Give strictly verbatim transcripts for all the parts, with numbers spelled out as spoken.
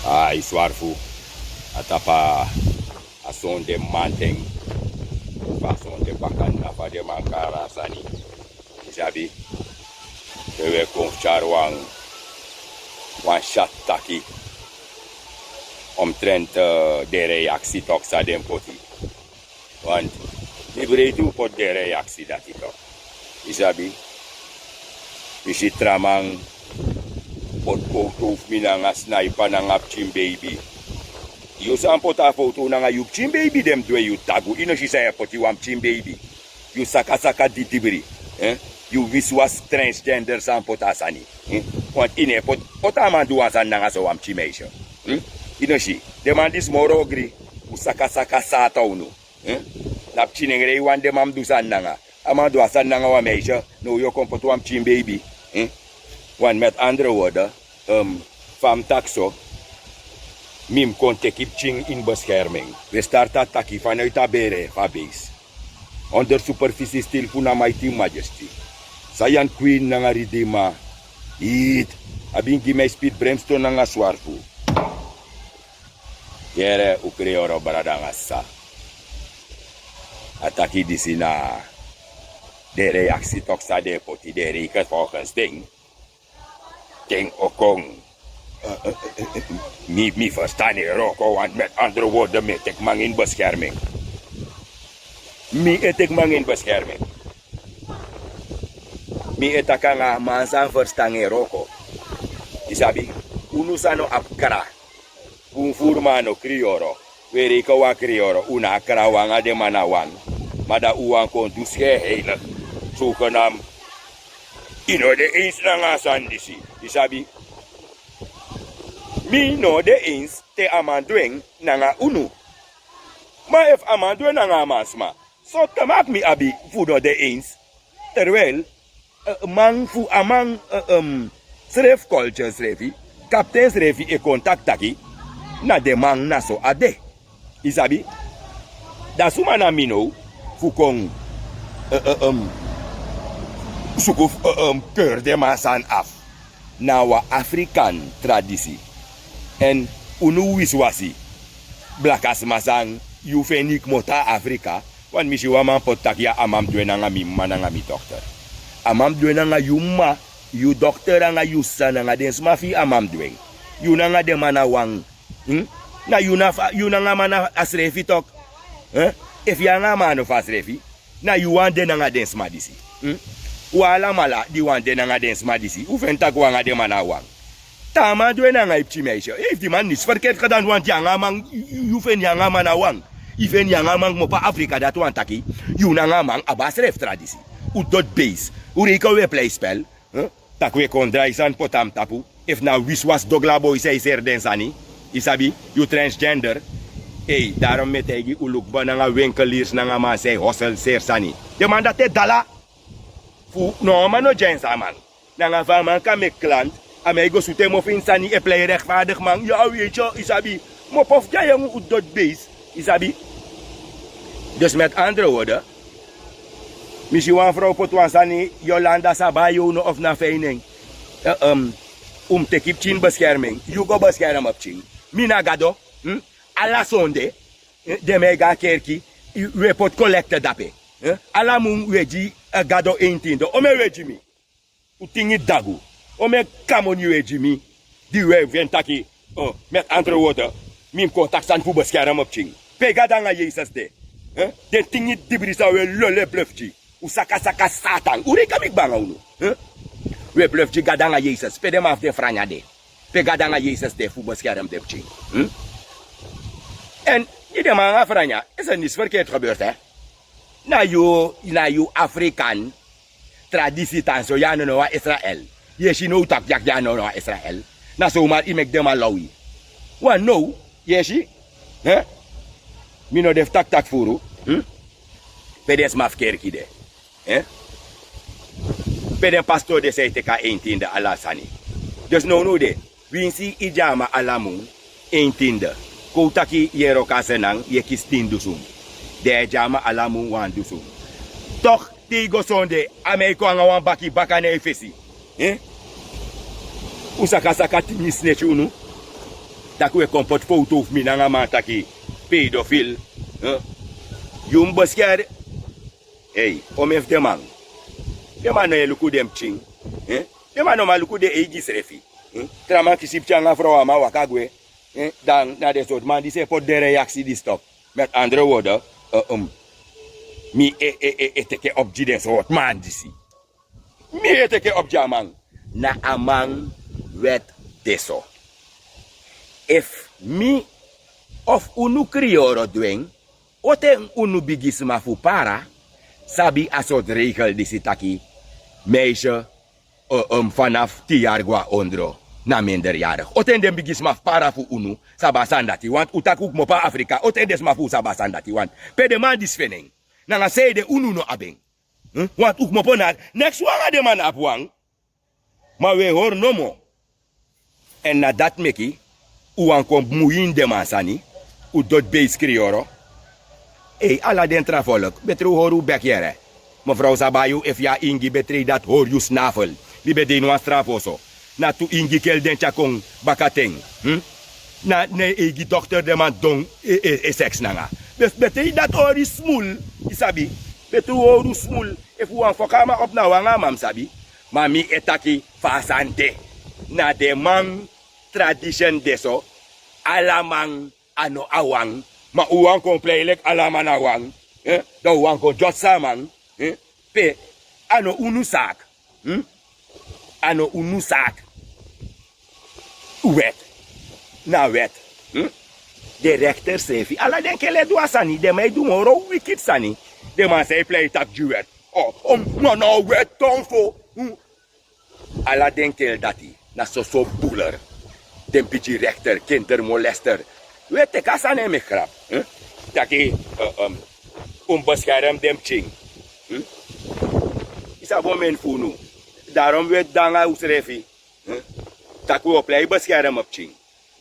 A i swarfu a tapu a sonde manten, fu a sonde bakan na fa den man kari a sani. I sabi, we we kon fu tyari wan wan syatu taki omtrent den reaksi toki san den poti. Want mi breiti un poti den reaksi dati toki. I sabi, mi si tra man poti kowtow fu mi nanga snaipa nanga pikin beibi. Yu san poti a fowtow nanga yu pikin beibi den mus du en yu dagu. I no si san yu e poti wan pikin beibi. Yu sakasaka didibri. Yu wiswas transgender san poti a sani. Want i no e poti a man du wan sani nanga so wan pikin meisyo. I no si den man disi moro ogri. Un sakasaka sata unu. Na pikin nengre i wani den man mus du sani nanga. A man du a sani nanga wan meisyo. No yu o kon poti wan pikin beibi. Want met andre worde, fa mi taki so, mi mus kon teki pikin ini beskerming. We starta taki fanoiti a bere fu a beis. Onder superfisi stil fu na maiti majesty. Sayan kwin nanga ridima. Iti a bin gi mi a spiti bremston nanga swarfu. Yere un kriyoro brada nanga sisa. A taki disi na den reaksi toki san den e poti den reike folgens den. Den o kon. Mi ferstan e wroko want met andre worde mi e teki man ini beskerming. Mi e teki man ini beskerming. Mi e taki nanga a man san ferstan e wroko. I sabi, unu san no abi kra. Bun furu man no kriyoro. We reike wan kriyoro un na a kra wan anga den man na wan. Ma dan un wani kon du sken heilig. Sogenam. I no de ensi nanga a sani disi. I sabi, mi no de ensi te a man du en nanga unu. Ma efu a man du en nanga a man sma, so te maki mi abi fu no de ensi. Terwel man fu a man srefi koltye srefi, kapten srefi e kon taki taki na den man na so a de. I sabi, dan suma na mi now fu kon suku fu keri den man sani afu. Na wan afrikan tradisi. Èn unu wiswasi blakasma san yu feni kmoto na afrika. Wan mi si wan man poti taki ya a man mus du en nanga mi mama nanga mi dokter. A man mus du en nanga yu mama, yu dokter nanga yu sisa nanga den sma fi yu a man mus du en. Yu nanga den man na wan. Na yu nanga a man na a srefi toki. Efu yu anga a man no fu a srefi, na yu wani de nanga den sma disi. Un alamala di wani de nanga den sma disi un feni tak' un anga den man na wan. Te a man du en nanga yu pikin meisyo, efu di man nisi ferkeri kadan wanti yu anga a man, yu feni yu anga a man na wan. Yu feni yu anga a man kmopo na afrika dati wani taki yu nanga a man abi a srefi tradisi. Un doti beis. Un reiko un e plei spel. Tak' un e kon drai sani poti na mi tapu. Efu na wiswas dogla boi san e seri den sani, yu sabi, yu transgender. Ei, daron mi e taigi un lukba nanga wenkelirs nanga man san e hosel seri sani. Den man dati e dala. Fu no wan man no dyainsi a man. Nanga fa a man kan meki klanti, a man e go sutu en mofu ini sani e plei rekfardigi man. Ya a weiti yu sabi. Mopo fu dyainsi un doti beis. Yu sabi. Dus met andre worde, mi si wan frow poti wan sani, yolanda sabi a yow no ofu na feinen. Un mus teki pikin beskerming. Yu go beskerm pikin. Mi na gado. Ala sonde den mi e go a kerki. Wi e poti kolekte dape. Ala mun wi e gi gado eintindo. Un mi e wi e gi mi. Un tingi dagu. Un mi e kamoni wi e gi mi. Di wi e wi feni taki met antre wote, mi mus kon taki sani fu beskerm pikin. Pe gado anga yesus de? Den tingi dibri san wi e lolo e blefti. Un saka saka satan un rika mi kba anga unu. Wi e blefti gado anga yesus pe den man fu den franya de? Pe gado anga yesus de fu beskerm den pikin? Èn di den man anga franya ese nisi ferketi gebeurt hè. Na yu na yu afrikan. Tradisi tan so yu a no no wan israel. Yu e si no un taki dyaki yu a no no wan israel. Na so un mari yu meki den man low yu. Wan now yu e si. Mi no de fu taktak furu. Pe den sma fu kerki de? Pe den pastor de san e teki a eintin de ala sani? Dus nownow de winsi yu dyama ala mun eintin de. Kon un taki yu e roko a senan yu e kisi tin dusun. Den e dyama ala mun wan dusun. Tok' te yu go sonde a man e kon nanga wan baki baka na yu fesi. Un saka saka tin yu sneti unu. taki wi e kon poti fowtow fu mi nanga man taki pedofil. Yu mus beskeri. Ei, omen fu den man. Den man no e luku den pikin. Den man no man luku den eigi srefi. Tra man kisi pikin anga frow a man waka gwe. Dan na den sortu man disi e poti den reaksi disi topu. Met andre worde, mi e teke op gi den sortu man disi. Mi e teke op gi a man. Na a man wet de so. Efu mi of unu kriyoro du en, oten unu bigisma fu para sabi a sortu reigel disi taki meisye, fanafu tin yari go na ondro, na minderjarigi? Oten den bigisma fu para fu unu sabi a sani dati? Want un taki un kmopo na Afrika, oten den sma fu un sabi a sani dati? Want pe den man disi feni en? Nanga sanede unu no abi en? Want un kmopo na neks wan anga den man abi wan. Ma un e hori nomo. Èn na dati meki un wani kon bumui ini den man sani. Un doti beisi kriyoro. Ei, ala den tra folku, betri un hori un beki yere. Mefrow Sabayu, efu yu a ingi, betri dati hori yu snafel. Mi ben de ini wan strafu oso. Na tu ingi keli den tyari kon bakaten. Na en eigi dokter den man don e seks nanga. Betri dati hori yu smul. Yu sabi? Betri un hori un smul. Efu un wani foki a man opu na un anga a man mus sabi. Ma mi e taki fa a sani de. Na den man tradition de so. Ala man a no a wan. Ma un wani kon plei leki ala man a wan. Dan un wani kon dyotsi a man. Pe a no unu saki. A no unu saki. Wet na wet. Den rekter srefi, ala den kele du a sani, den man e du moro wikiti sani. Den man san e plei tapu gi wet. Ma na wet tan fo. Ala den kele dati na soso buler. Den bigi rekter, kindermolester. Wi e teki a sani e meki grap. Taki un mus beskerem den pikin. Yu sabi on meni fu unu. Darom wi e du nanga unsrefi. Taki wi o plei beskerem pikin.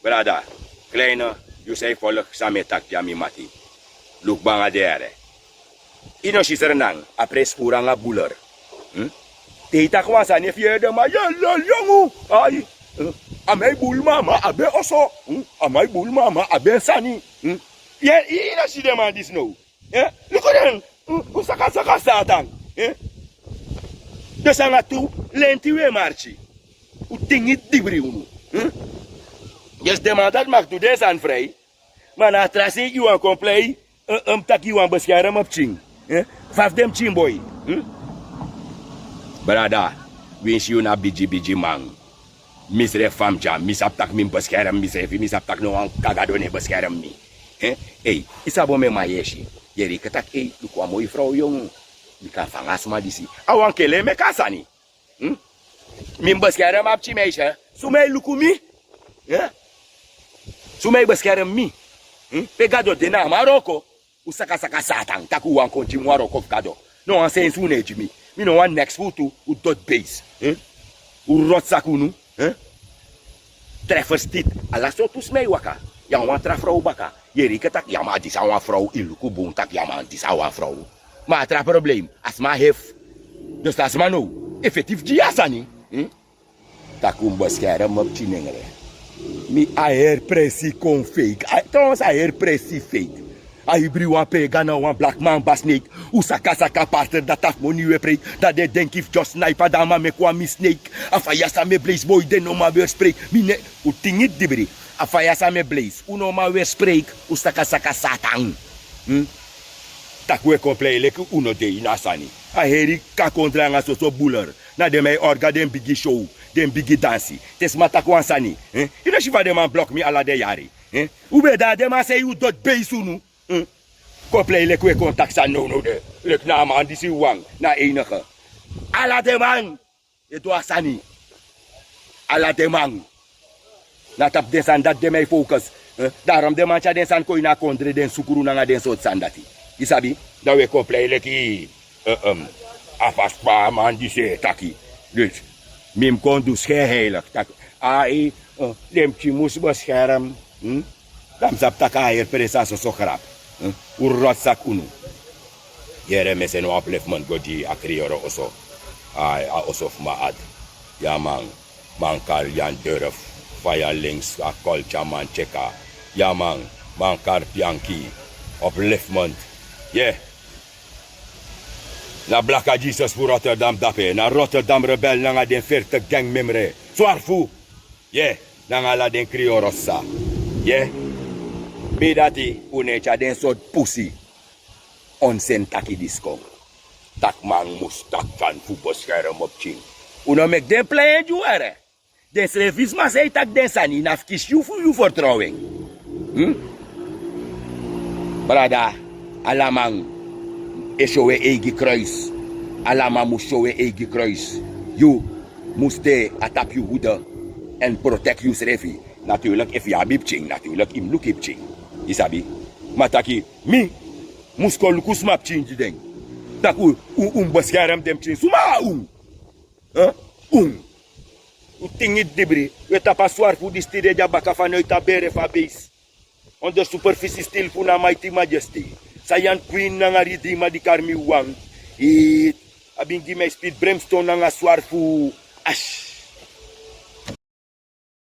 Brada, kleine, yu san e folku san mi e taki gi a mi mati. Luku bun nanga den yere. Yu no si Sranan a presi puru nanga buler. Te yu taki wan sani, efu yu yere den man yeye yongu. Ai. A man e bulu, ma a man abi en oso. A man e bulu, ma a man abi en sani. Yu no si den man disi now. Luku den. Un saka saka Satan. Den sani na tu lenti wi e marki. Un tingi dibri unu. Yes, den man dati mag du den sani frei. Ma na a tra sei yu wani kon plei. Taki yu wani beskerem pikin. Fa fu den pikin boi. Brada, winsi yu na bigi bigi man. Mi srefi fa mi dya, mi sabi tak' mi mus beskerem misrefi, mi sabi tak' no wan kagado no e beskerem mi. Ei, yu sabi on mi e man yesi. Yere yu kan taki, ei, luku wan moi frow yongu. Mi kan fanga a sma disi. A wan kele meki a sani. Mi mus beskerem a pikin meisye. Suma e luku mi? Suma e beskerem mi? Pe Gado de na a man wroko. Un saka saka Satan, tak' un wani kon gi mi wan wroko fu Gado. No wan sensi un no e gi mi. Mi no wani neks fu un tu, un doti beisi. Un roti saka unu. Treffers tit. Ala sortu sma e waka. Yu a wan tra frow baka. Yere yu kan taki yu a man disi a wan frow, yu luku bun tak' yu a man disi a wan frow. Ma a tra problem, a sma hefi. Dus a sma now e feti fu gi yu a sani. Tak' un mus beskerem mi pikin nengre. Mi a heri presi kon fake. Trouwens a heri presi fake. A hibri wan pega na wan blakman basi neiki. Un saka saka parter dati a fu moni un e preiki. Dan den denki fu just naipa dan a man meki wan misneiki. A faya san mi e bleisi boi den no man weri spreiki. Mi ne un tingi dibri. A faya san mi e bleisi un no man weri spreiki. Un saka saka Satan. Tak' un e kon plei leki un no de ini a sani. A heri kakondra nanga soso buler. Na den man e orga den bigi show, den bigi dansi. Te sma taki wan sani, yu no si fa den man bloki mi ala den yari. Un ben de na den man sei un doti beisi unu. Kon plei leki un e kon taki sani nownow de. Leki na a man disi wan na enige. Ala den man e du a sani. Ala den man. Na tapu den sani dati den man e focus. Darom den man tyari den sani kon ini a kondre, den sukru nanga den sortu sani dati. Yu sabi? Dan un e kon plei leki a fasi fa a man disi e taki. Dus mi mus kon du schijnheilig taki ai, den pikin mus beskerem. Dan mi sabi tak' a heri presi a soso grap. Un roti saka unu. Yere, mi e seni wan plefman go gi a kriyoro oso. A oso fu Maat. Ya man. Man kari Jan Durf. Faya lengs a koltya man tyeka. Ya man, man karpi anki. Op lefmond. Ye. Na blaka Jesus fu Rotterdam dape, na Rotterdam rebel nanga den fertig gang memre. Swarfu. Ye, nanga ala den kriorosa. Ye. Mi dati, un e tyari den sort pusi. Onsen taki diskon. Tak man mus tak fan fu beskerm op pikin. Un no meki den plan gi un ere. Den srefi sma san e taki den sani na fu kisi yu fu yu fertrowen. Hmm? Brada, ala man e syow en eigi kruis. Ala man mus syow en eigi kruis. Yu mus de a tapu yu hude èn protect yusrefi. Natuurlijk efu yu abi pikin, natuurlijk yu mus luku yu pikin. Yu sabi? Ma taki mi mus kon luku sma pikin gi den. Tak' un, un, un beskerm den pikin. Suma a un? Huh? Un. Un tingi dibri. Un e tapu a swarfu disi tide dya baka vanuit a bere fu a beest. Onder superficie stil fu na Mighty Majesty. Saiyan Queen nanga Redeemer di kari mi wan. Eet. A ben gi mi a speed brimstone nanga swarfu ash.